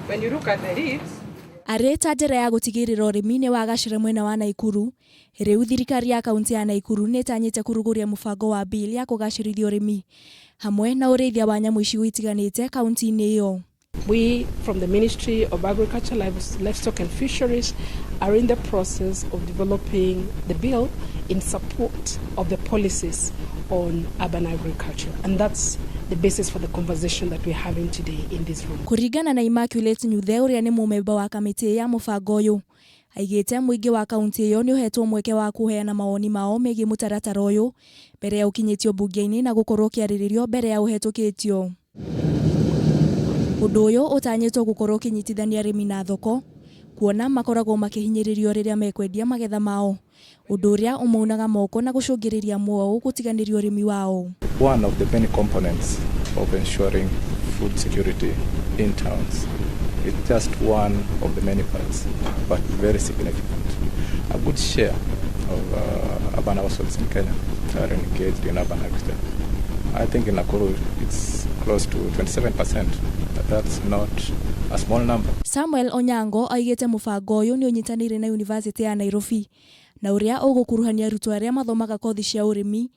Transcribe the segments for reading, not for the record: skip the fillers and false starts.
When you look at the leaves, Arĩ ta njĩra ya gũtigĩrĩra ũrĩmi nĩ wagacĩra mwena wa Naikuru, rĩu thirikari ya kaunti ya Naikuru nĩ ĩtanyĩte kũrugũria mũbango wa bill ya kũgacĩrithia ũrĩmi hamwe na ũrĩithia wa nyamũ icigo itiganĩte kaunti-inĩ ĩyo. We, from the Ministry of Agriculture, Livestock and Fisheries, are in the process of developing the bill in support of the policies on urban agriculture. And that's the basis for the conversation that we're having today in this room. Kũringana na Immaculate Nyuthe, ũrĩa nĩ mũmemba wa kamĩtĩ ya mũbango ũyũ, aigĩte mũingĩ wa kaunti ĩyo nĩ ũhetwo mweke wa kũheana mawoni mao megiĩ mũtaratara ũyũ mbere ya ũkinyĩtio mbunge-inĩ na gũkorwo ũkĩarĩrĩrio mbere ya ũhetũkĩtio. Ũndũ ũyũ ũtanyĩtwo gũkorwo ũkĩnyitithania arĩmi na thoko, kuona makoragwo makĩhinyĩrĩrio rĩrĩa mekwendia magetha mao, ũndũ ũrĩa ũmaunaga moko na gũcũngĩrĩria amwe ao gũtiganĩria ũrĩmi wao. One of the many components of ensuring food security in towns. It's just one of the many parts, but very significant. A good share of urban households in Kenya are engaged in urban agriculture. I think in Nakuru it's close to 27%. But that's not a small number. Samuel Onyango aigĩte mũbango ũyũ nĩ ũnyitanĩire na University ya Nairobi na ũrĩa ũgũkuruhania arutwo arĩa mathomaga kothi cia ũrĩmi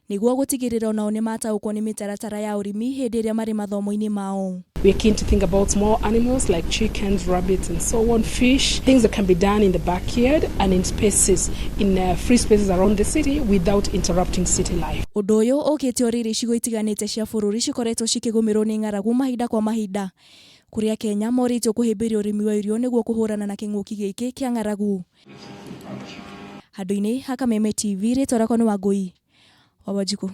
nĩguo gũtigĩrĩra onao nĩ mataũkwo nĩ mĩtaratara ya ũrĩmi hĩndĩ ĩrĩa marĩ mathomo-inĩ mao. We're keen to think about small animals like chickens, rabbits, and so on, fish, things that can be done in the backyard and in spaces, in free spaces around the city without interrupting city life. Ũndũ ũyũ ũkĩte o rĩrĩ icigo itiganĩte cia bũrũri cikoretwo cikĩgũmĩrwo nĩ ng'aragu mahinda kwa mahinda, kũrĩa Kenya morĩtio kũhĩmbĩria ũrĩmi wa irio nĩguo kũhũrana na kĩng'ũki gĩkĩ kĩa ng'aragu. Handũ-inĩ ha Kameme TV, rĩtwa rĩakwa nĩ Wangũi wa Wanjikũ.